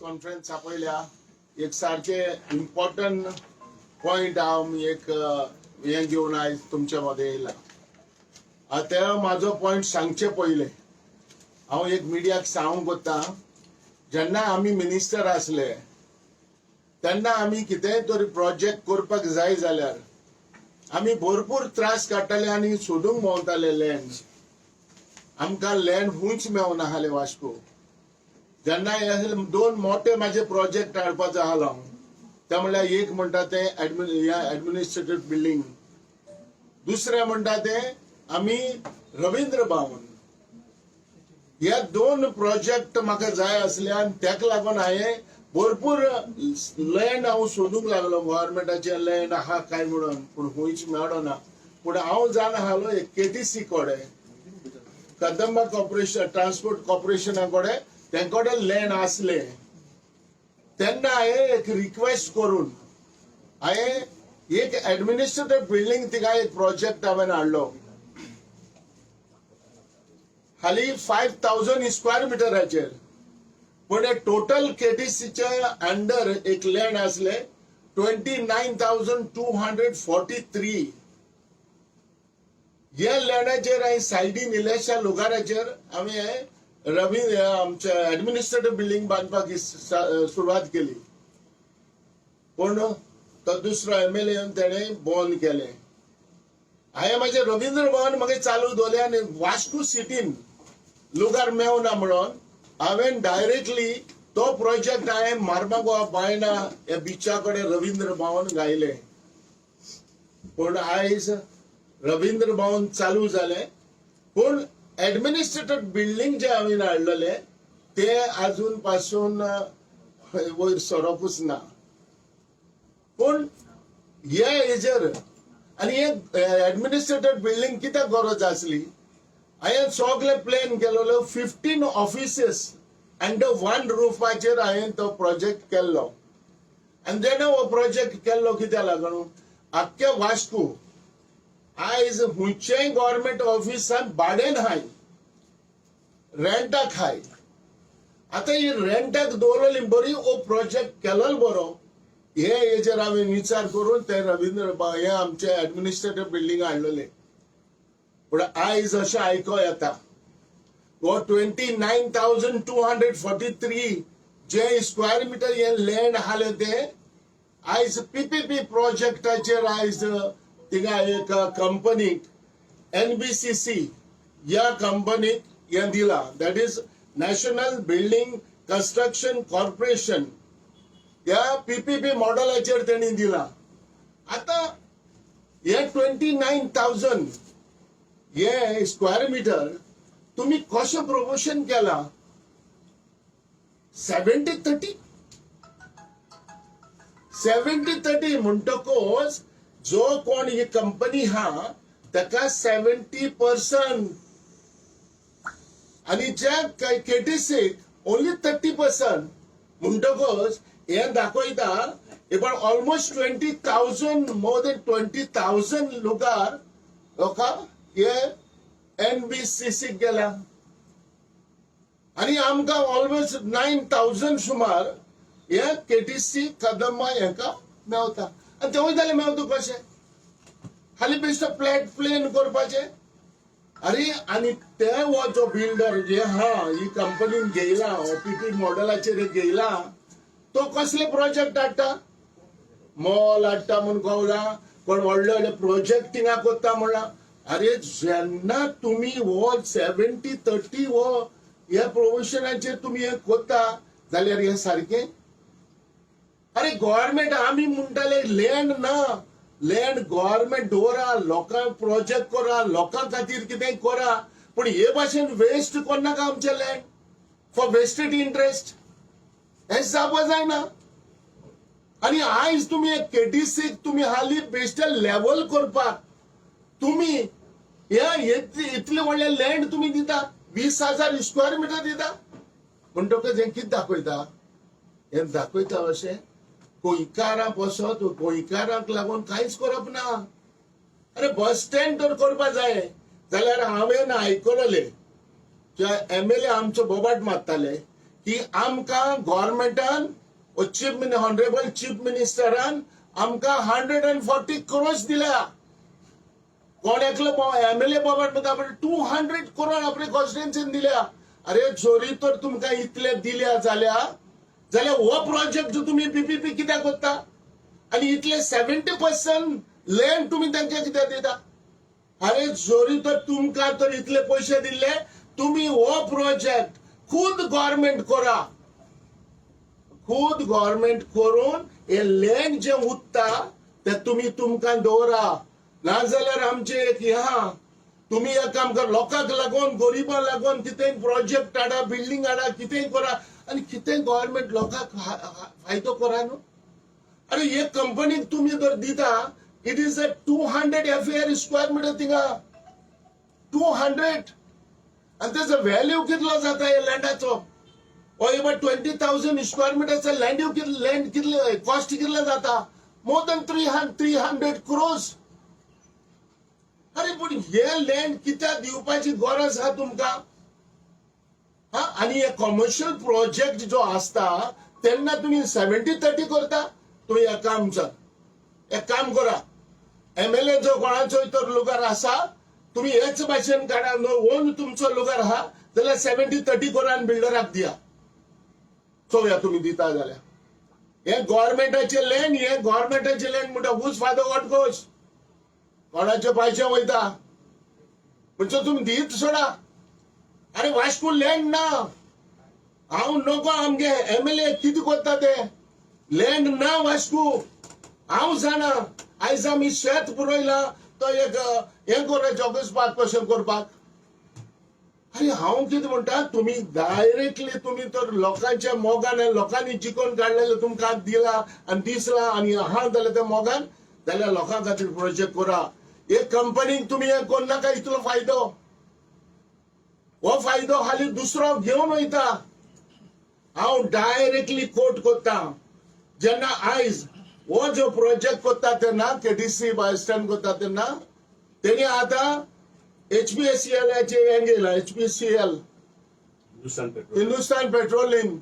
Conference आपयल्या. एक सारके इम्पॉर्टंट पॉयंट हांव एक हें घेवन आयज तुमच्या मदें येयला. आतां म्हाजो पॉयंट सांगचे पयले हांव एक मिडियाक सांगूंक वता. जेन्ना आमी मिनिस्टर आसले तेन्ना आमी कितेंय तरी प्रोजेक्ट करपाक जाय जाल्यार आमी भरपूर त्रास काडटाले आनी सोदूंक भोंवताले लँड. आमकां लँड खंयच मेवना आसलें वास्को. जेन्ना हे दोन मोठे माझे प्रोजेक्ट हाडपाचो आसलो हांव, ते म्हणल्यार एक म्हणटा ते एडमिनिस्ट्रेटीव बिल्डींग, दुसरें म्हणटा ते आमी रवींद्र भवन. हे दोन प्रोजेक्ट म्हाका जाय आसले आनी तेका लागून हांवें भरपूर लँड हांव सोदूंक लागलो, गव्हर्मेंटाचें लँड आहा काय म्हणून, पूण खंयच मेळना. पूण हांव जाणा आसलो एक केटीसी कडेन, कदंबा कॉर्पोरेशन, ट्रान्सपोर्ट कॉर्पोरेशना कडेन, तेंचे कडेन लँड आसले. तेन्ना हांवें एक रिक्वेस्ट करून हांवें एक एडमिनिस्ट्रेटीव बिल्डींग थिंगा एक प्रोजेक्ट हांवें हाडलो. हाली 5,000 स्क्वेअर मिटराचेर, पण टोटल केटीसीच्या अंडर एक लँड आसले 29,243. ह्या लँडाचेर हांवें सायडीन इल्ल्याशा लुगाराचेर आमी रवी आमच्या एडमिनिस्ट्रेटीव बिल्डींग बांदपाक सुरवात केली. पूण तो दुसरो एमएलए येवन तेणें बंद केलें. हांवें म्हाजें रवींद्र भवन मागीर चालू दवरलें आनी वास्को सिटीन लुगार मेवना म्हणून हांवें डायरेक्टली तो प्रोजेक्ट हांवें मार्मागोवा बायना ह्या बिचा कडेन रवींद्र भवन घायलें. पूण आयज रवींद्र भवन चालू जालें, पूण एडमिनिस्ट्रेटीव बिल्डींग जे हांवें हाडलेले ते अजून पासून वयर सरपूच ना. पूण हे हेजेर आनी हे एडमिनिस्ट्रेटीव बिल्डींग कित्याक गरज आसली? हांवें सगळे प्लॅन केलेलो, 15 ऑफिसीस अंडर वन रुफाचेर हांवें तो प्रोजेक्ट केल्लो. आनी जेन्ना हो प्रोजेक्ट केल्लो, कित्याक लागून आख्खे वास्को आयज खंयचेय गव्हर्मेंट ऑफिसान भाड्यान हाय, रेंटाक हाय. आतां ही रेंटाक दवरलेली बरी, हो प्रोजेक्ट केलोल बरो, हे हेजेर हांवें विचार करून ते रवींद्र हे आमचे एडमिनिस्ट्रेटीव बिल्डींग हाडलेले. पूण आयज अशें आयको येता, हो 29,243 जे स्क्वेअर मिटर हे लँड आसलें ते आयज पीपीपी प्रोजेक्टाचेर आयज थिंगा एक कंपनीक, एनबीसीसी ह्या कंपनीक हें दिला, that is National Building Construction Corporation. ह्या पीपीपी मॉडेलाचेर तेणी दिला. आतां हे 29,000 हे स्क्वेअर मिटर तुम्ही कशें प्रमोशन केला? 70-30, 70-30 म्हणटकच जो कोण ही कंपनी हा ताका 70% आणि ज्या केटीसीक ओनली 30%. म्हणटकच हे दाखयता पण almost 20,000, more than 20,000 लुगार लोकां हे एनबीसीसी गेल्या आणि आमकां ऑलमोस्ट 9,000 सुमार हे केटीसी कदंबा हेका मेवता. आनी तेवूय जाल्यार मेवता कशें? हालीं बेश्टो फ्लॅट प्लेन करपाचें. अरे, आनी ते हो जो बिल्डर जे हा, ही कंपनीन घेयला, पीपी मॉडेलाचेर घेयला, तो कसले प्रोजेक्ट हाडटा? मॉल हाडटा म्हूण कवला, कोण व्हडले व्हडले प्रोजेक्ट थिंगा कोत्ता म्हणला. अरे, जेन्ना तुमी हो 70-30 हो ह्या प्रोविशनाचेर तुमी हे कोत्ता जाल्यार हे सारकें? अरे, गव्हर्मेंट आमी म्हणटाले लँड ना, लँड गव्हर्मेंट दवरा, लोकांक प्रोजेक्ट करा, लोकां खातीर कितें करा, पूण हे भाशेन वेस्ट करनाका आमचें लँड फॉर वेस्टेड इंट्रस्ट. हें जावपा जायना. आनी आयज तुमी केटीसीक तुमी हाली बेश्टे लेवल करपाक तुमी हे इतले व्हडले लँड तुमी दिता, 20,000 स्क्वेअर मिटर दिता. म्हणटकच हें कितें दाखयता? हें दाखयता अशें गोंयकारां पसत गोंयकारांक लागून कांयच करप ना. अरे, बस स्टँड तर करपा जाय जाल्यार हांवें आयकलें, एमएलए आमचो बोबाट मारताले की की आमकां गव्हर्मेंटान चीफ ऑनरेबल चीफ मिनिस्टरान आमकां 140 क्रोर्स दिल्या. कोण एकलो एमएलए बाबा म्हणटा, 200 करोड आपले कॉन्स्टिट्युएन्सीन दिल्या. अरे, जरी तर तुमकां इतले दिल्या जाल्यार हो प्रोजेक्ट तुमी पीपीपी कित्याक करता आनी इतले 70% लँड तुमी तांकां कित्याक दिता? अरे, जरी तर तुमकां तर इतले पयशे दिल्ले, तुमी हो प्रोजेक्ट खुद गव्हर्मेंट करा. खुद गव्हर्मेंट करून हे लँड जे उरता ते तुमी तुमकां दवरा. नाजाल्यार आमचे एक हे आहा, तुमी एक काम कर, लोकांक लागून, गरिबांक लागून कितेंय प्रोजेक्ट हाडा, बिल्डींग हाडा, कितेंय करा आनी कितेंय गव्हर्मेंट लोकांक फायदो करा न्हू. अरे, एक कंपनीक तुमी जर दिता, it is a 200 FAR square meter थिंगा, 200. आनी तेजो व्हॅल्यू कितलो जाता हे लँडाचो? हो about 20,000 square मिटरचा लँड लँड कितले कॉस्ट कितले जाता? More than 300 crores. अरे, पूण हे लँड कित्याक दिवपाची गरज आहा तुमकां? हा, आनी हे कॉमर्शियल प्रोजेक्ट जो आसता तेन्ना तुमी 70-30 करता. तुमी एक काम सर, एक काम करा, एमएलए जो कोणाचो तर लुगार आसा, तुमी हेच भाशेन काडा. ओन तुमचो लुगार आहा जाल्यार 70-30 करा आनी बिल्डराक दिया. चोवया तुमी दिता जाल्यार. हे गव्हर्मेंटाचे लँड, हे गव्हर्मेंटाचे लँड म्हणटा, whose father what goes? कोणाचे पयशे वयता म्हणजे तुमी दीत सोडा. अरे, वास्को लँड ना. हांव नको, आमगे एमएलए कितें करता ते. लँड ना वास्को, हांव जाणा. आयज आमी शेत पुरयला तो एक हें करूं, जॉगर्स पार्क कशें करपाक. अरे, हांव कितें म्हणटा, तुमी डायरेक्टली तुमी तर लोकांच्या मोगान आनी लोकांनी जिखून काडलेलें तुमकां दिला आनी दिसला आनी आहा जाल्यार त्या मोगान जाल्यार लोकां खातीर प्रोजेक्ट करा. एक कंपनीक तुमी हें करनाका. इतलो फायदो, हो फायदो हालीं दुसरो घेवन वयता. हांव डायरेक्टली कोट करता, जेन्ना आयज हो जो प्रोजेक्ट करता तेन्ना, केटीसी बस स्टँड करता तेन्ना, तेणी आतां एचपीएससीएलाचे हें घेयला, HPCL. Hindustan petrol. Hindustan petroleum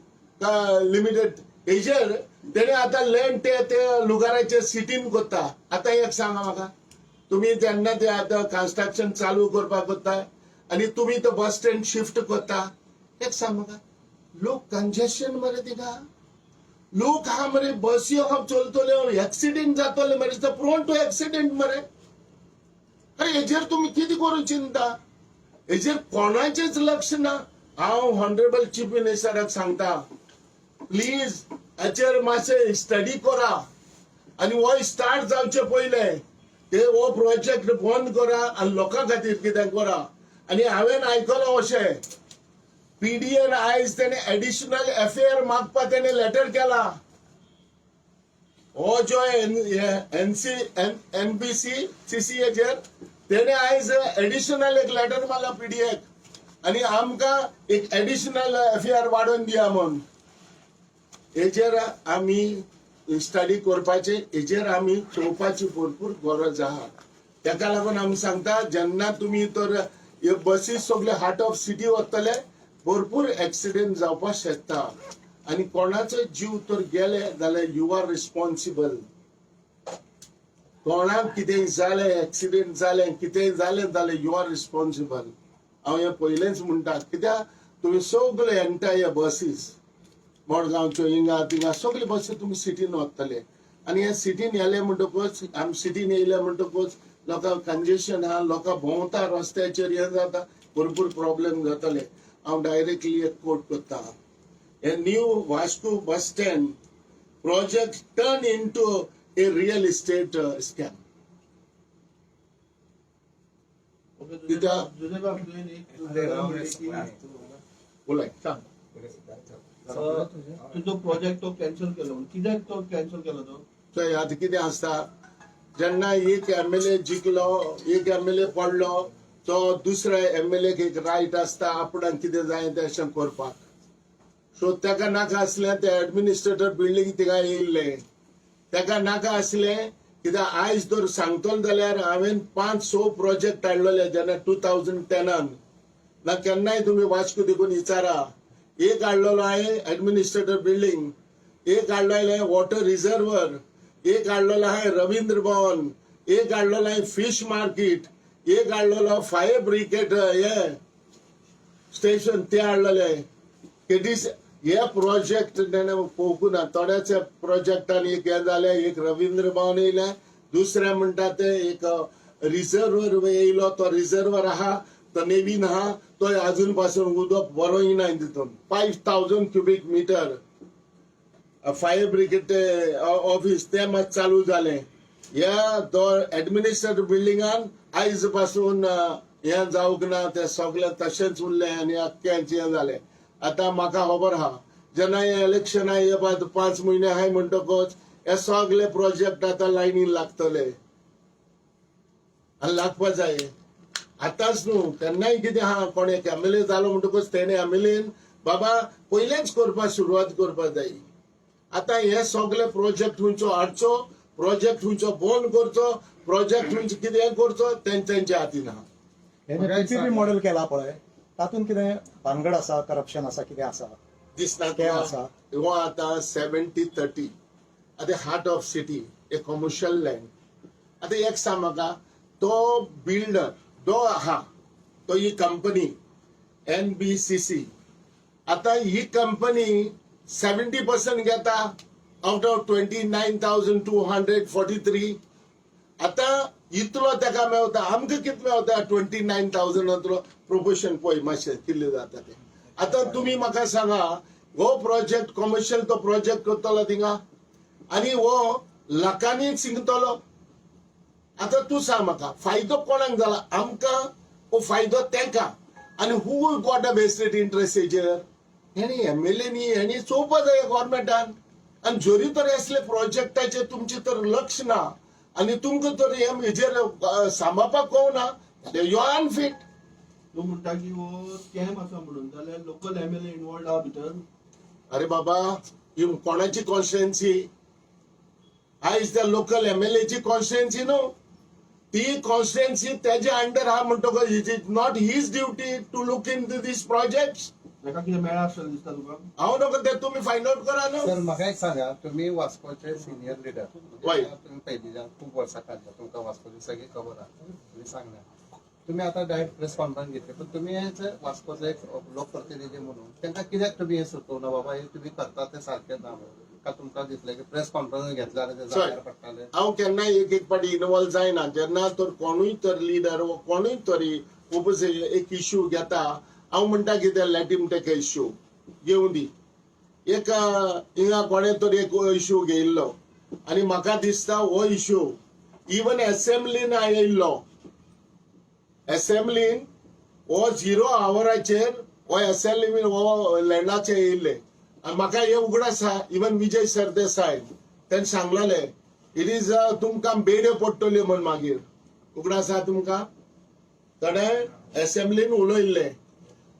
limited हेजेर तेणे आतां लँड ते ते लुगाराचे सिटीन करता. आतां एक सांगा म्हाका तुमी, तेन्ना ते आतां कन्स्ट्रक्शन चालू करपाक करता आनी तुमी तो बस स्टँड शिफ्ट करता, एक सांग म्हाका, लोक कंजेशन मरे थिंगा. लोक आहा मरे, बसी आहा चलतल्यो, एक्सिडेंट जातले मरे, प्रोन टू एक्सिडेंट मरे. अरे, हेजेर तुमी कितें करूं चिंता? हेजेर कोणाचेच लक्ष ना. हांव ऑनरेबल चीफ मिनिस्टराक सांगता, प्लीज हाचेर मातशें स्टडी करा आनी हो स्टार्ट जावचे पयले ते हो प्रोजेक्ट बंद करा आनी लोकां खातीर कितें करा. आनी हांवें आयकलां अशें, पीडीएन आयज तेणे एडिशनल एफएआर मागपा तेणे लेटर केला. हो जो एनसी एनबीसी सीसीएचेर तेणे आयज एडिशनल एक लेटर मारला पीडीएक आनी आमकां एक एडिशनल एफएआर वाडोवन दिया म्हूण. हेजेर आमी स्टडी करपाचे, हेजेर आमी चोवपाची भरपूर गरज आहा. तेका लागून आमी सांगता, जेन्ना तुमी तर ह्यो बसी सगळे हार्ट ऑफ सिटी वतले, भरपूर एक्सिडेंट जावपाक शकता आनी कोणाचो जीव तर गेले जाल्यार you are responsible. कोणाक कितें जालें, एक्सिडेंट जालें, कितेंय जालें जाल्यार you are responsible. हांव हें पयलेंच म्हणटा, कित्याक तुमी सगळे एंटायर बसीस मडगांवच्यो, हिंगा थिंगा सगळे बसी तुमी सिटीन वतले आनी हे सिटीन येले म्हणटकूच, आमी सिटीन येयले म्हणटकूच लोकांक कंजेशन आहा, लोकां भोंवता रस्त्याचेर, हें जाता, भरपूर प्रॉब्लेम जातले. हांव डायरेक्टली एक कोट करता, हे new Vasco bus stand project turn into a real estate scam. कित्याक? जुनेबाब, तुवें एक उलय. सांग. तुजो प्रोजेक्ट तो कॅन्सल केलो म्हणून, कित्याक तो कॅन्सल केलो तो? चोय, आतां कितें आसता, जेन्ना एक एमएलए जिखलो, एक एमएलए पडलो, तो दुसऱ्या एमएलए एक रायट आसता आपणाक कितें जाय तें अशें करपाक. सो ताका नाका आसलें ते एडमिनिस्ट्रेटर बिल्डींग थिंगा येयल्ले, ताका नाका आसलें. कित्याक आयज जर सांगतलो जाल्यार हांवें पांच स प्रोजेक्ट हाडलेले जेन्ना 2010न. ना केन्नाय तुमी वास्को देखून विचारा. एक हाडलेलो आहे ऍडमिनिस्ट्रेटर बिल्डिंग, एक हाडलेलो आहे वॉटर रिझर्वर, एक हाडलेलो आहे रवींद्र भवन, एक हाडलेलो आहे फिश मार्केट, एक हाडलेलो फायर ब्रिगेड हे स्टेशन ते हाडलेले आहे. केटीसी हे प्रोजेक्ट पळोवंक ना. थोड्याच्या प्रोजेक्टान एक हें जालें, एक रवींद्र भवन येयलें, दुसरें म्हणटा ते एक रिझर्वर येयलो, तो रिझर्वर आहा तो नेवीन आहा, तो अजून पासून उदक बरो येना तितून. 5,000 cubic meter fire brigade office ते मात चालू जालें. ह्या तो एडमिनिस्ट्रेटिव्ह बिल्डिंगान आयज पासून हें जावंक ना, ते सगळें तशेंच उरलें आनी अख्ख्यांचें हें जालें. आतां म्हाका खबर आहा, जेन्ना हें इलेक्शना येवपा 5 म्हयने आहाय म्हणटकच हे सगळे प्रोजेक्ट आतां लायनीन लागतले आनी लागपा जाय. आतांच न्हू, केन्नाय कितें आहा, कोण एक एमएलए जालो म्हणटकच तेणे एमएलएन बाबा पयलेंच करपाक सुरवात करपाक जाय. आतां हे सगळे प्रोजेक्ट खंयचो हाडचो, प्रोजेक्ट खंयचो बंद करचो, प्रोजेक्ट खंयचो कितें करचो, तेंच्या हातीन आहा. हे जे पीपीपी मॉडेल केला पळय, तातूंत कितें भानगड आसा, करप्शन आसा, कितें आसा? दिसना. ते आसा. हो आतां 70-30, आतां हार्ट ऑफ सिटी, एक कमर्शियल लँड. आतां एक सांग म्हाका, तो बिल्डर जो आहा तो ही कंपनी एनबीसीसी, आतां ही कंपनी 70% घेता out of 29,243. आतां इतलो ताका मेवता, आमकां कितें मेवता 29,000तांतलो प्रोपोर्शन पळय मातशें कितलें जाता तें. आतां तुमी म्हाका सांगा, हो प्रोजेक्ट कॉमर्शियल तो प्रोजेक्ट करतलो थिंगा आनी हो लाखांनी शिंकतलो. आतां तूं सांग म्हाका, फायदो कोणाक जाला? आमकां हो फायदो तेंका? आनी who got a vested interest हेजेर? हेणी एमएलए न्ही, हेणी चोवपा जाय गव्हर्मेंटान. आनी जरी तर असले प्रोजेक्टाचेर तुमचें तर लक्ष ना आनी तुमकां तर हे हेजेर सांबाळपाक कळना, you are unfit. तूं म्हणटा की हो स्कॅम आसा म्हणून, जाल्यार लोकल एमएलए इन्वॉल्ड आहा भितर? अरे बाबा, ही कोणाची कॉन्स्टिट्युएन्सी आयज? त्या लोकल एमएलएची कॉन्स्टिट्युएन्सी न्हू ती. कॉन्स्टिट्युएन्सी तेजे अंडर आहा म्हणटकच it is not his duty to look into these project? ताका कितें मेळ्ळा आसतलें दिसता तुका? हांव नको, ते तुमी फायंड आउट करा न्हू. सर, म्हाका एक सांगा, तुमी वास्कोचे सिनियर लिडर. वय. तुमी पयलींच्यान खूब वर्सां काडल्या, तुमकां वास्कोची सगळी खबर आहा. तुमी सांगना, तुमी आतां डायरेक्ट प्रेस कॉन्फरन्स घेतली, पण तुमी एज वास्कोचे एक लोकप्रतिनिधी म्हणून तांकां कित्याक तुमी हें सुचोवना, बाबा हे तुमी करता ते सारकें ना म्हणून? का तुमकां दिसलें की प्रेस कॉन्फरन्स घेतल्यार ते जाग्यार पडटाले? हांव केन्नाय एक एक पाटी इन्वॉल्व जायना. जेन्ना तर कोणूय तर लिडर वा कोणूय तरी ओपोजिशन एक इश्यू घेता, हांव म्हणटा कितें, let him take a issue, घेवं दी. एक हिंगा कोणें तर एक इश्यू घेयल्लो आनी म्हाका दिसता हो इश्यू इवन एसेंब्लीन येयल्लो. एसेंब्लीन हो झिरो आवराचेर हो एसेंब्लीन हो लँडाचेर येयल्ले आनी म्हाका हे उगडास आसा, इवन विजय सरदेसाय तेणें सांगलेले, it is तुमकां बेड्यो पडटल्यो म्हण. मागीर उगडास आसा तुमकां, ताणें एसेंब्लीन उलयल्लें.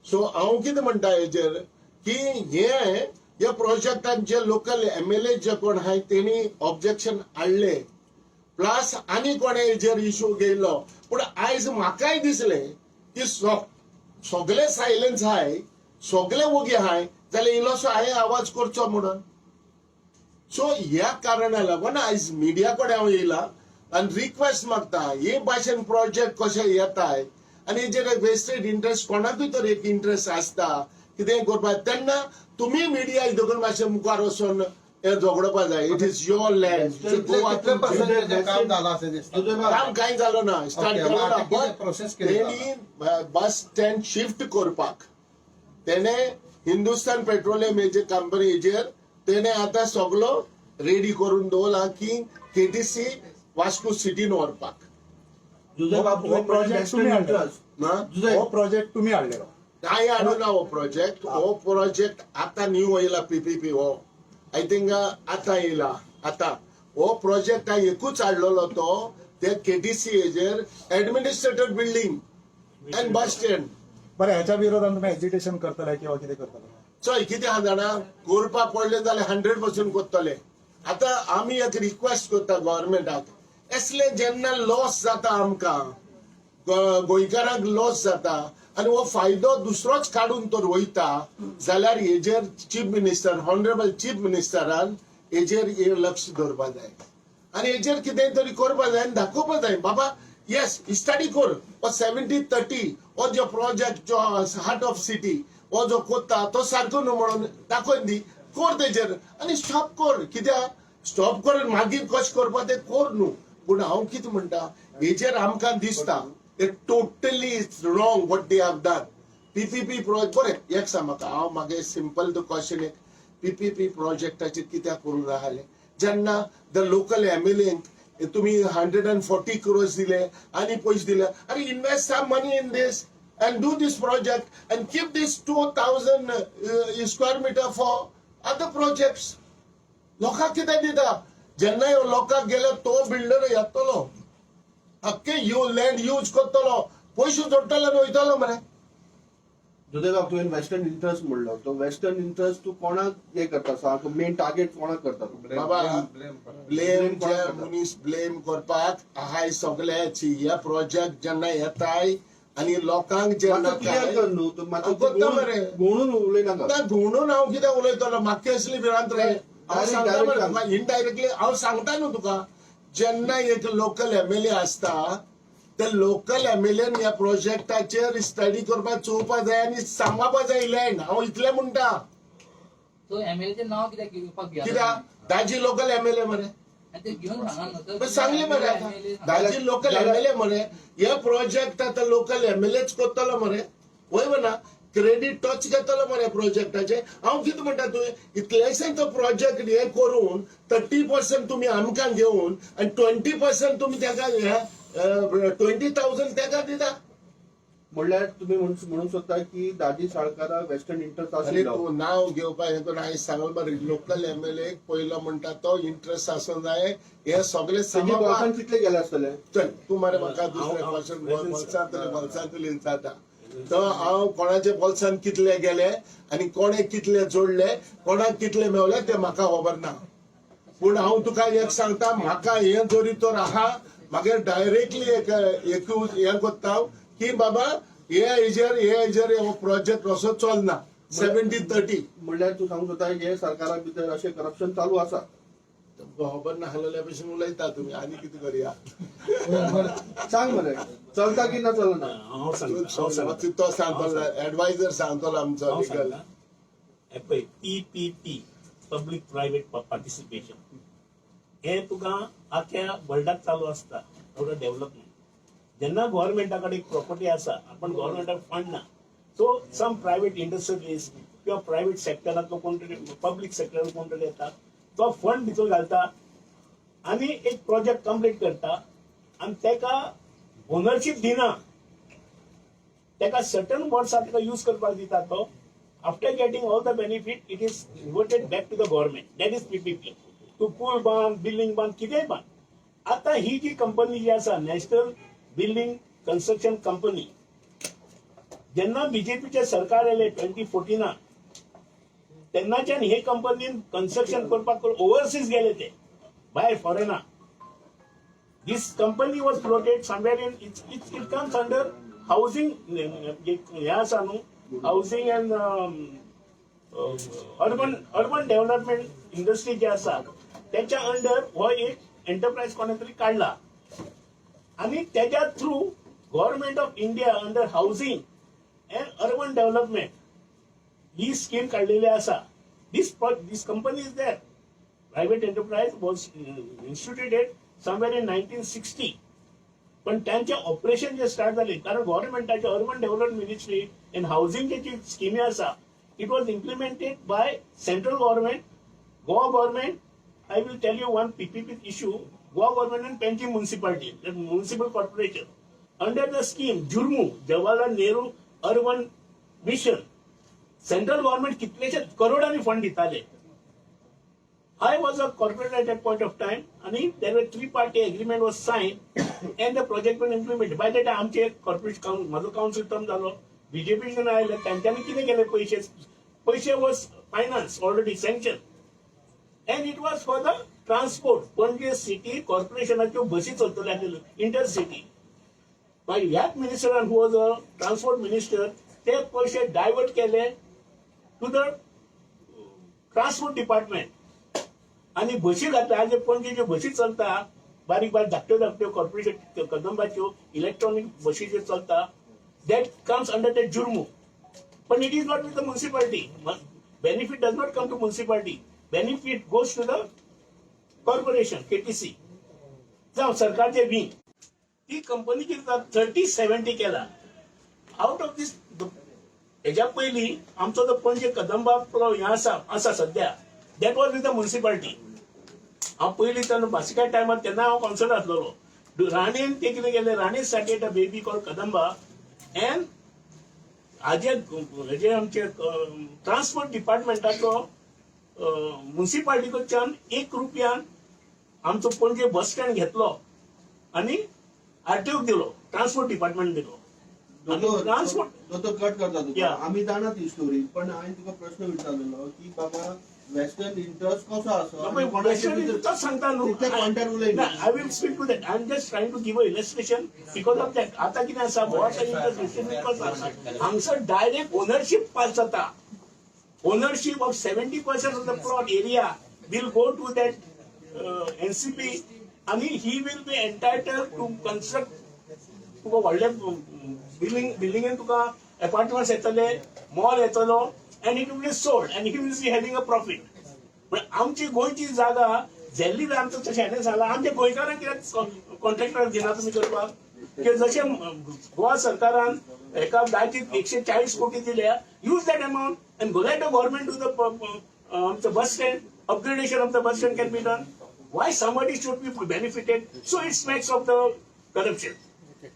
सो हांव कितें म्हणटा हेजेर की हे ह्या प्रोजेक्टान जे लोकल एमएलए जे कोण आहाय तेणी ऑब्जेक्शन हाडले, प्लस आनी कोणे हेजेर इशू घेयलो. पूण आयज म्हाकाय दिसलें की सगळे सायलन्स आहाय, सगळे वोगी आहाय, जाल्यार इल्लोसो हांवें आवाज करचो म्हणून. सो ह्या कारणा लागून आयज मिडिया कडेन हांव येयला आनी रिक्वेस्ट मागता, हे भाशेन प्रोजेक्ट कशे येताय आनी हेजेर वेस्टेड इंट्रस्ट, कोणाकूय तर एक इंट्रस्ट आसता कितें करपाक, तेन्ना तुमी मिडिया देखून मातशें मुखार वचून हे झगडपा जाय. It is your land. कितले पर्सेंटेज काम झालं असें दिसता? काम कांय जालो ना, स्टार्ट Okay, केलो मग ना. आता कितें process कितें? तेणी बस स्टँड शिफ्ट करपाक तेणे हिंदुस्तान पेट्रोलियम हेजे कंपनी हेजेर तेणे आतां सगलो रेडी करून दवरला की केटीसी वास्को सिटीन व्हरपाक. जुझे बाब, हो project तुम्ही हाडला. ना. जुझे. हो प्रोजेक्ट तुम्ही हाडलेलो? काय हाडू ना हो प्रोजेक्ट. हो प्रोजेक्ट आतां न्यू येयला, पीपीपी हो I think आतां येयला. आतां हो प्रोजेक्ट हांवें एकूच हाडलेलो, तो ते केटीसी हेजेर administrative building and bus stand. बरं, ह्याच्या विरोधात तुम्ही एजिटेशन करतले किंवा कितें करतले? चोय, कितें आहा जाणा, करपाक पडलें जाल्यार 100% करतले. आतां आमी एक रिक्वेस्ट करता गव्हर्मेंटाक, असले जेन्ना लॉस जाता आमकां, गोंयकारांक लॉस जाता. आनी हो फायदो दुसरोच काडून तर वयता जाल्यार हेजेर chief minister, honourable chief मिनिस्टरान हेजेर हे लक्ष दवरपा जाय आनी हेजेर कितें तरी करपा जाय आनी दाखोवपा जाय, बाबा येस, स्टडी कर हो 70-30 हो जो प्रोजेक्ट जो हार्ट ऑफ सिटी हो जो कोत्ता तो सारको न्हू म्हणून दाखोवन दी, कर तेजेर आनी स्टॉप कर. कित्याक स्टॉप कर, मागीर कशें करपा तें कर न्हू. पूण हांव कितें म्हणटा, हेजेर आमकां दिसता ते totally it's wrong what they have done. PPP project बरें, एक सांग म्हाका, हांव मागे सिंपल तो क्वेश्चन एक, पीपीपी प्रोजेक्टाचेर कित्याक करूंक आसले जेन्ना the local एमएलएंक तुमी 140 क्रोर्स दिले आनी पयशे दिले? आनी invest some money in this and do this project and keep this 2000 square meter for other projects. लोकांक कितें दिता? जेन्ना ह्यो लोकांक गेले, तो बिल्डर येतलो, अख्खे you land use करतलो, पयशे जोडटलो आनी वयतलो मरे. जुदेबाब, तुवें वेस्टर्न इंट्रस्ट म्हणलो, तो वेस्टर्न इंट्रस्ट तूं कोणाक हे करता? सारको मेन टार्गेट कोणाक करता तूं? बाबा, ब्लेम. ब्लेम कोणाक जे करता? मनीस ब्लेम करपाक आहाय सगळ्याची. हे प्रोजेक्ट जेन्ना येताय आनी लोकांक जेन्ना मातसो क्लियर कर न्हू तूं मातसो. हांव करता मरे. घुंवडून उलयनाका. ना, घुंवडून हांव कितें उलयतलो? म्हाका कसली भिरांत रे? हांव Direct, सांगता direct मरे सांग. तुका, इनडायरेक्टली हांव सांगता न्हू तुका. जेन्ना एक लोकल एमएलए आसता, ते लोकल एमएलएन ह्या प्रोजेक्टाचेर स्टडी करपाक चोवपा जाय आनी सांबाळपा जाय लँड. हांव इतलें म्हणटा. तो एमएलएचें नांव कित्याक घेवपाक घेता? कित्याक दाजी लोकल एमएलए मरे. आनी ते घेवन सांगा न्हू. पण सांगले मरे आता, दाजी लोकल एमएलए मरे. हे प्रोजेक्ट आता लोकल एमएलएच करतलो मरे, वय म्हणा, क्रेडिट टच घेतलो मरे प्रोजेक्टाचे. हांव कितें म्हणटा, तुवें इतलेशे तो प्रोजेक्ट हे करून 30% तुमी आमकां घेवन आनी 20% तुमी तेका, 20,000 तेका दिता. म्हणल्यार तुमी म्हणूंक सोदता की दाजी साळकारा वेस्टर्न इंट्रस्ट अरे, आशिल्लो? तूं नांव घेवपाक हें करून हांवें सांगलें मरे, लोकल एमएलए पयलो म्हणटा तो इंट्रस्ट आसूंक जाय हे सगळे तेजे सांबाळपाक. बोल्सान कितले गेले आसतले? चल, तूं मरे म्हाका दुसरें क्वेश्चन बोल्सांतले बोल्सांतले जाता तो हांव कोणाच्या बोल्सान कितले गेले आनी कोणे कितले जोडले, कोणाक कितले मेवले ते म्हाका खबर ना. पूण हांव तुका एक सांगता, म्हाका हें जरी तर आहा, मागीर डायरेक्टली एक एकूच हें करता की बाबा, हे हेजेर हो प्रोजेक्ट असो चलना 70-30. म्हणल्यार तूं सांगूंक सोदता हे सरकारा भितर अशें करप्शन चालू आसा? तुमकां खबर नासलेल्या भशेन उलयता तुमी, आनी कितें करया? सांग मरे, चलता की ना चलना? हांव सांगता, हांव सांगता. तो सांगतलो, एडवायझर सांगतलो आमचो हांव लिगल. सांगता, हे पळय, पीपीपी, पब्लीक प्रायव्हेट पार्टिसिपेशन हे तुका आख्या वर्ल्डाक चालू आसता. एवढं डेव्हलपमेंट जेन्ना गव्हर्मेंटा कडेन एक प्रॉपर्टी आसा, आपण गव्हर्मेंटाक फंड ना, सो सम प्रायव्हेट इंडस्ट्रीज किंवा प्रायव्हेट सेक्टरांतलो कोण तरी, पब्लीक सेक्टरान कोण तरी येता, तो फंड भितर घालता आनी एक प्रोजेक्ट कंप्लीट करता आनी तेका ओनरशीप दिना. तेका सर्टन वर्सां तेका यूज करपाक दिता तो. After getting all the benefit, it is reverted back to the government. That is PPP. तूं पूल बांद, बिल्डिंग बांद, कितेंय बांद. आतां ही जी कंपनी जी आसा, नॅशनल बिल्डिंग कन्स्ट्रक्शन कंपनी, जेन्ना बीजेपीचे सरकार आयले 2014, तेन्नाच्यान हे कंपनीन कन्स्ट्रक्शन करपाक ओवरसीज गेले ते भायर फॉरेना. This company was floated somewhere in it comes under housing, हे आसा न्हू, housing and urban development industry जे आसा त्याच्या अंडर हो एक एंटरप्राइज कोणे तरी काडला आनी त्याच्या through Government of India under housing and urban development he scheme काडलेली आसा. This company is there, private enterprise, was instituted somewhere in 1960. पण त्यांचे ऑपरेशन जे स्टार्ट झाले, कारण गव्हर्नमेंटाचे अर्बन डेव्हलपमेंट मिनिस्ट्री अँड हाऊसिंगची जी स्किमी आसा, it was implemented by central government, Goa government. I will tell you one PPP issue. Goa government and Panaji municipality, municipal corporation, under the scheme JURMU, Jawaharlal Nehru Urban Mission, central government कितलेशे करोडांनी fund दिताले. I was a corporator at that point of time, and there were three-party agreement was signed, and the project was implemented. By that time, आमचे corporation, म्हजो council term जालो, BJP जेन्ना आयले, तांच्यांनी कितें केलें, पयशे पयशे was finance already sanction and it was for the transport. Panaji city कॉर्पोरेशनाच्यो बसी चलतल्यो आसल्यो, इंटरसिटी. मागीर ह्याच मिनिस्टरान, who was a transport minister, ते पयशे डायवर्ट केले टू the transport department आनी बशी घातल्या. आज पणजे ज्यो बशी चलता, बारीक बारीक धाकट्यो धाकट्यो कॉर्पोरेशन कदंबाच्यो इलेक्ट्रॉनिक बशी ज्यो चलता, that comes under that जुर्मू. पण it is not with the municipality. Benefit does not come to municipality, benefit goes to the corporation, KTC जावं सरकारचे विंग. ती कंपनी कितें 30-70 केला. आउट ऑफ दीस, हेज्या पयलीं आमचो जो पणजे कदंबा हें आसा आसा सद्या, that was with the municipality. हांव पयलीं तेन्ना बासिका टायमार तेन्ना हांव कावन्सिलर आसलेलो. राणेन ते कितें केलें, Rane started a baby called Kadamba and हाजे हेजे आमचे ट्रान्सपोर्ट डिपार्टमेंटाचो मुन्सिपाल्टी कडच्यान 1 रुपयान आमचो पणजे बस स्टँड घेतलो आनी आरटीओक दिलो, ट्रान्सपोर्ट डिपार्टमेंट दिलो आनी ट्रान्सपोर्ट दोतोर, कट करता तुका. आमी जाणा ती स्टोरी, पण हांवें तुका प्रश्न विचारलेलो की बाबा, वेस्टर्न इंटरेस्ट कसो आसा आणि कोणाचे भितर- तोच सांगता न्हू. तितले पॉयंटार उलय. I will speak to that. I am just trying to give a illustration because of that. आता कितें आसा, गोवाचा इंटरेस्ट कसो आसा, हांगसर डायरेक्ट ओनरशीप पास जाता. Ownership of 70% of the plot area will go to that NCP आणि he will be entitled to construct. तुका व्हडले बिल्डिंग, बिल्डिंगेन तुका अपार्टमेंट्स येतले, मॉल येतलो and it will be sold and he will be having a profit. पण आमची गोंयची जागा जेल्ली आमचो तशें सांगला, आमच्या गोंयकारांक कित्याक कॉन्ट्रॅक्टर दिना तुमी करपाक? की जशें गोवा सरकारान एका दाजी 140 कोटी दिल्या, use that amount and go let the government to the आमचं bus stand, upgradation of the bus stand can be done. Why somebody should be benefited? So it smacks of the corruption.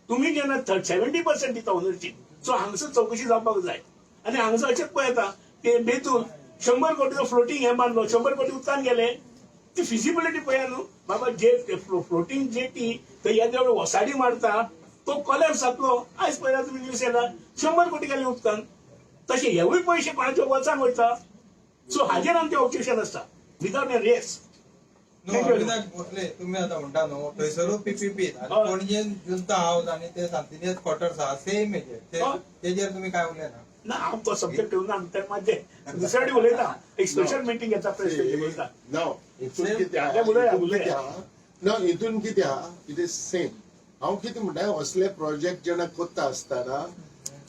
तुम्ही जेन्ना 70% दिता ownership, so हांगसर चौकशी जावपाक जाय. आनी हांगसर अशेंच पळयता ते बेतूल 100 कोटीचो फ्लोटींग हें बांदलो, 100 कोटी उदकान गेले. ती फिजिबिलिटी पळया न्हू बाबा. जे फ्लोटींग जेटी थंय येदे व्हड वसाडी मारता, तो कोलॅप्स जातलो. आयज पळयला तुमी न्यूज येयला, 100 कोटी गेले उदकान. तशे हेवूय पयशे कोणाच्या वॉल्सान वयता. सो हाजेर आमचें ऑब्जेक्शन आसता विदाउट ए रेस. न्हू, अविनाश भोसले, तुम्ही आता म्हणता न्हू, थंयसरूय पीपीपी आनी पणजेन जुंता हाऊस आनी ते सांतिनेज क्वॉर्टर्स आहा सेम हेजेर. तेजेर तुम्ही काय उलयना? ना, हांव तो सब्जेक्ट ठेवून ना. तर माझे दुसऱ्या उलयता, एक स्पेशल मिटींग घेता, प्रेसिडेंट उलयता. ना, हितून कितें आहा, ते उलया, हितून उलया. कितें आहा ना, हितून कितें आहा, it is same. हांव कितें म्हणटा, असले प्रोजेक्ट जेन्ना करता आसतना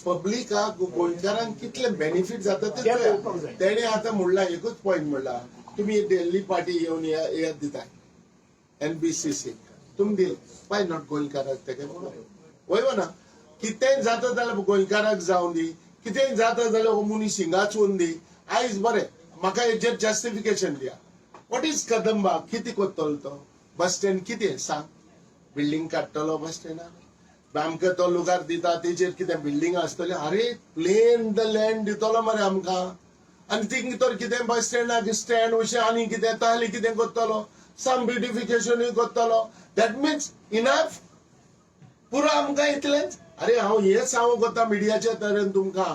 पब्लिकाक, गोंयकारांक कितले बेनिफीट जाता ते ते पळोवपाक जाय. तेणे आतां म्हणला, एकूच पॉयंट म्हणला, तुमी दिल्ली पार्टी येवन हे दिता, एनबीसीसी तुमी दिल, why not गोंयकाराक तेगे म्हणून वय ना? कितेंय जाता जाल्यार गोंयकाराक जावं दी, कितेंय जाता जाल्यार हो मनीस हिंगाच वचून दी. आयज बरें, म्हाका हेजेर जस्टिफिकेशन दिया. What is Kadamba? कितें करतलो तो बस स्टँड? कितें सांग, बिल्डींग काडटलो बस स्टँडार? आमकां तो लुगार दिता तेजेर कितें बिल्डींग आसतली? अरे, प्लेन the land दितलो मरे आमकां. आनी थिंग तर कितें बस स्टँडाक स्टँड अशें आनी कितें तहले कितें करतलो, सम ब्युटिफिकेशनूय करतलो. That means enough, पुरो आमकां इतलेंच. अरे, हांव हें सांगूंक वता मिडियाच्या तरेन तुमकां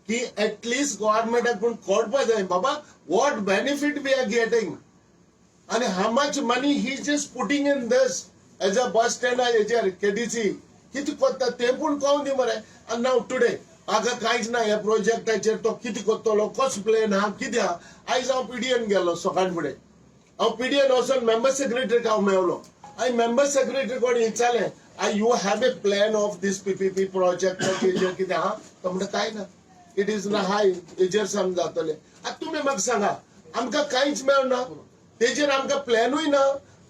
की एटलिस्ट गव्हर्मेंटाक पूण कळपा जाय बाबा, what benefit we are getting आणि how much money he just putting in this as a bus stand. हेचेर केटीसी कितें करता तें पूण कळून दी मरे. आनी नाव टुडे म्हाका कांयच ना ह्या प्रोजेक्टाचेर. तो कितें करतलो, कसो प्लॅन आहा, कितें आहा. आयज हांव पीडीएन गेलो सकाळ फुडें. हांव पीडीएन वचून मेंबर सेक्रेटरीक हांव मेवलो आनी मेंबर सेक्रेटरी कोण विचारलें, I you have a plan of this PPP प्रोजेक्टाचेर कितें आहा? तो म्हणटा, कांय ना, it is ना हाय हेजेर सांग जातलें. आतां तुमी म्हाका सांगा, आमकां कांयच मेळना तेजेर, आमकां प्लॅनूय ना.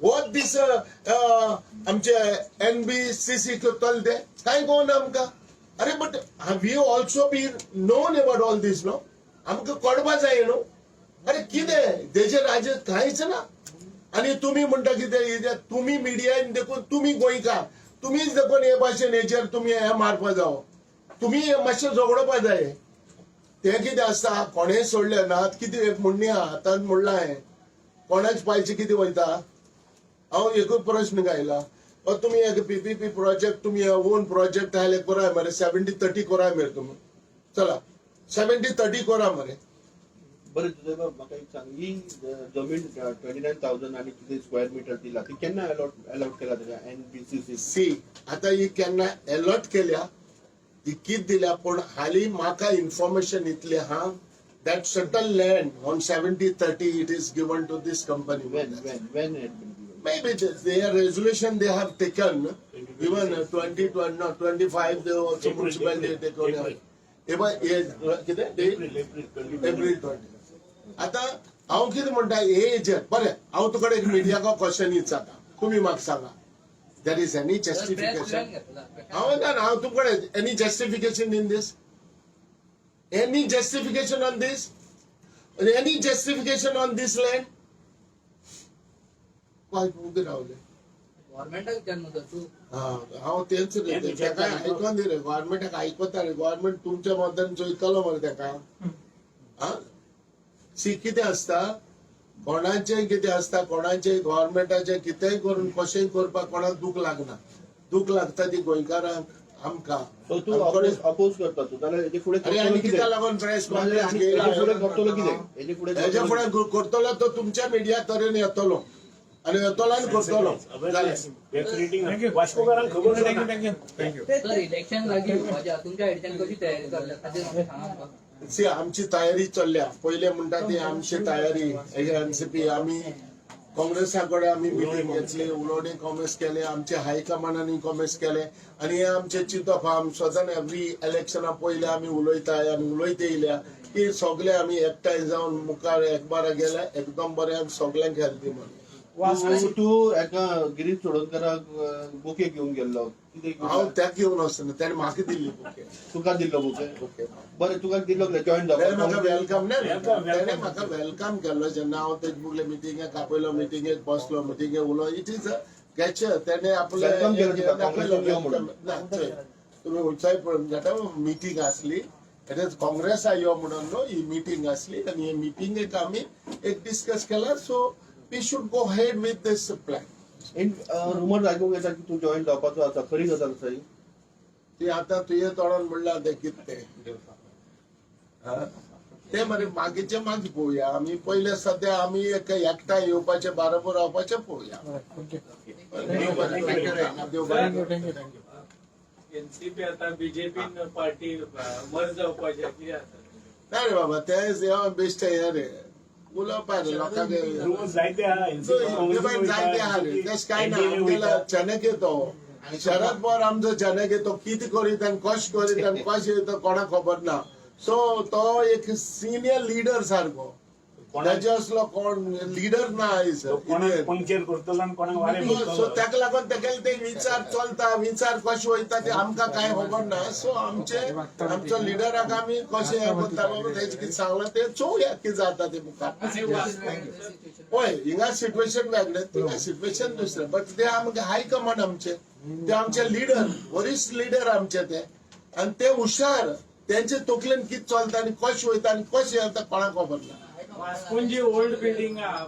हो दीस आमचे एनबीसीसी करतले ते कांय कळना आमकां. अरे, but we also be known about all this न्हू? आमकां कळपा जाय न्हू. अरे, कितें तेजेर हाजेर कांयच ना. आनी तुमी म्हणटा कितें कितें, तुमी मिडियान देखून, तुमी गोंयकार, तुमीच देखून हे भाशेन हेचेर तुमी हे मारपा जावो. तुमी हे मातशें झगडोपा जाय. तें कितें आसता, कोणेय सोडलें ना. कितें एक म्हणणी आहा, आतां म्हणलां हांवें, कोणाच पायचे कितें वयता. हांव एकूच प्रश्न घायला, तुमी एक पीपीपी प्रोजेक्ट, तुमी ओन प्रोजेक्ट आयले कराय मरे, 70-30 कराय मरे तुमी. चला, 70-30 करा मरे. बरें तुझे बाब म्हाका एक सांग, ही जमीन 29,000 आनी कितें स्क्वेअर मिटर दिला ती केन्ना अलॉट केला तेका एनबीसीसी? सी, आता ही केन्ना अलॉट केल्या ती कित दिल्या, पूण हाली म्हाका इन्फॉर्मेशन इतली आहा that certain land on 70-30 it is given to this company. When had been given? Maybe their resolution they have taken, even 20, 20, no, 25, they also April, municipality April, taken. April. हे पळय, हे कितें? एप्रिल एप्रिल एप्रिल 20. आता हांव कितें म्हणटा हे हेजेर, बरें, हांव तुकडे एक मिडियाको क्वेश्चन विचारता, तुमी म्हाका सांगा, there is any justification? हांव ना, हांव तुमकडे, any justification in this? Any justification on this? Any justification on this land? काय उबे रावले? गव्हर्मेंटाक विचार न्हू सर तूं. हा, हांव तेच रे. हें तेका आयकोन दी रे, गव्हर्मेंटाक आयकता रे. गव्हर्मेंट तुमच्या मतान चोयतलो मरे तेका. हा, सी, कितें आसता, कोणाचें कितें आसता, कोणाचें गव्हर्मेंटाचें कितेंय करून कशेंय करपाक कोणाक दूख लागना. दूख लागता ती गोंयकारांक, आमकां. सो तूं आमकडे- अपोज करता तूं जाल्यार हेजे फुडें अरे, आनी करतलो कित्याक कितें? लागून प्रेस नाजाल्यार कॉन्फरन्स आनी हेजे फुडें घेयला? करतलो कितें? हेजे फुडें हेजे फुडें करतलो तो तुमच्या मिडिया तरेन येतलो आनी येतलो आनी करतलो. जालें. वास्कोकारांक खबर thank you, ना. Thank you, thank you. Sir, election लागीं येवपाचें आसा, तुमच्या आयडियान कशी तयारी चल्ल्या ताचेर म्हाका सांगा आमकां. सी, आमची तयारी चल्ल्या. पयले म्हणटा ती आमची तयारी एनसीपी, आमी काँग्रेसा कडेन आमी मिटींग घेतली, उलोवणी काँग्रेस केले, आमचे हायकमांडांनी काँग्रेस केले आनी हे आमचे चिंतप आहा. आमी सदांच एवरी इलेक्शना पयले आमी उलयता आनी उलयत येयल्या की सगळे आमी एकठांय जावन मुखार एकबारा गेले एकदम बरें आमी सगळ्यांक हेल्दी म्हणून. तूं तूं एका गिरीश चोडणकराक बुके घेवन गेल्लो कितें घेवन? हांव त्याक घेवन वचना, तेणें म्हाका दिल्ली बुके. तुका दिल्लो बुके? बुके. बरें, तुका दिल्लो कितें जॉईन तेणें म्हाका जावपाक? Welcome, नाही welcome, तेणें welcome. म्हाका welcome केल्लो जेन्ना हांव तेजे मुगले मिटिंगेक आपयलो, मिटिंगेक बसलो, मिटिंगेक उलो, it is a gesture. तेणें आपलें Welcome केलें तुका, दाखयलो. काँग्रेसीन यो म्हणून. ना, चोय, तुमी उंचाय पळोवन जाता. मिटींग आसली, it is काँग्रेसा यो म्हणून न्हू, ही मिटींग आसली आनी हे मिटिंगेक आमी एक डिस्कस केला, so we should go ahead with this plan. In rumour आयकूंक येता की तूं जॉईन जावपाचो आसा, खरी गजाल आसा ही? ती आतां तुवें तोंडान म्हणलां तें कितें तें. हा? ते मरे मागीरचे मागीर पळोवया. आमी पयले सद्या आमी एक एकठांय येवपाचे, बाराबर रावपाचे पळोवया. देव बरें करूं. देव बरें करूं. Thank you, thank you. NCP आता बीजेपीन पार्टी मर्ज जावपाचें कितें आसा? ना रे बाबा, ते बेश्टे हे रे, उलोवपा रे लोकांक. रुमर्स जायते आहा. ते बाय जायते आहा रे, तशें कांय ना. आमगेलो जनक तो शरद पवार, आमचो जनक तो कितें करीत आनी कशें करीत आनी कशें येता कोणाक खबर ना. सो तो एक सिनियर लिडर सारको, ताजे असलो कोण लिडर ना आयज. कोणाक पंक्चर करतलो आनी कोणाक वारें सो भरतलो. ताका लागून तेगेले ते विचार चलता, विचार कशें वयता ते आमकां कांय खबर ना. सो आमचे आमचो लिडराक आमी कशें हें करता बाबा, तेजें कितें सांगलां तें चोवया कितें जाता तें मुखार. हय, हिंगा सिट्युएशन वेगळें, थिंगा सिट्युएशन दुसरें, बट ते आमगे हायकमांड आमचे, ते आमचे लिडर, वरिश्ठ लिडर आमचे ते, आनी ते हुशार. तेंचे तकलेन कितें चलता आनी कशें वयता आनी कशें येता कोणाक खबर ना. वास्कोन जी ओल्ड बिल्डिंग आहा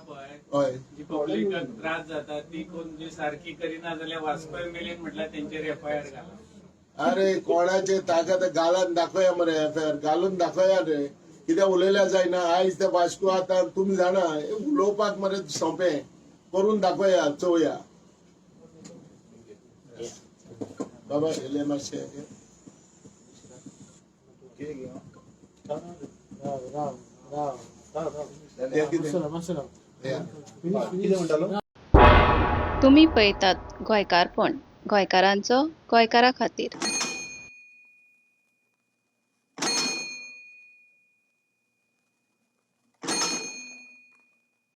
पळय, जी पब्लिकाक त्रास जाता, ती कोण जी सारकी करिना जाल्यार वास्को एमएलएन म्हटल्यार तेंचेर एफआयआर घाला. अरे, कोणाचे ताकद घालून दाखोवया मरे, एफआयआर घालून दाखोवया रे. कित्याक उलयल्या जायना आयज ते वास्को. आतां तुमी जाणा, उलोवपाक मरे सोंपें, करून दाखोवया, चोवया. बाबा येले मातशें. राव, राव, राव. तें कितें? मातसो राव. या. कितें म्हणटालो? तुमी पळयतात गोंयकारपण, गोंयकारांचो गोंयकारा खातीर.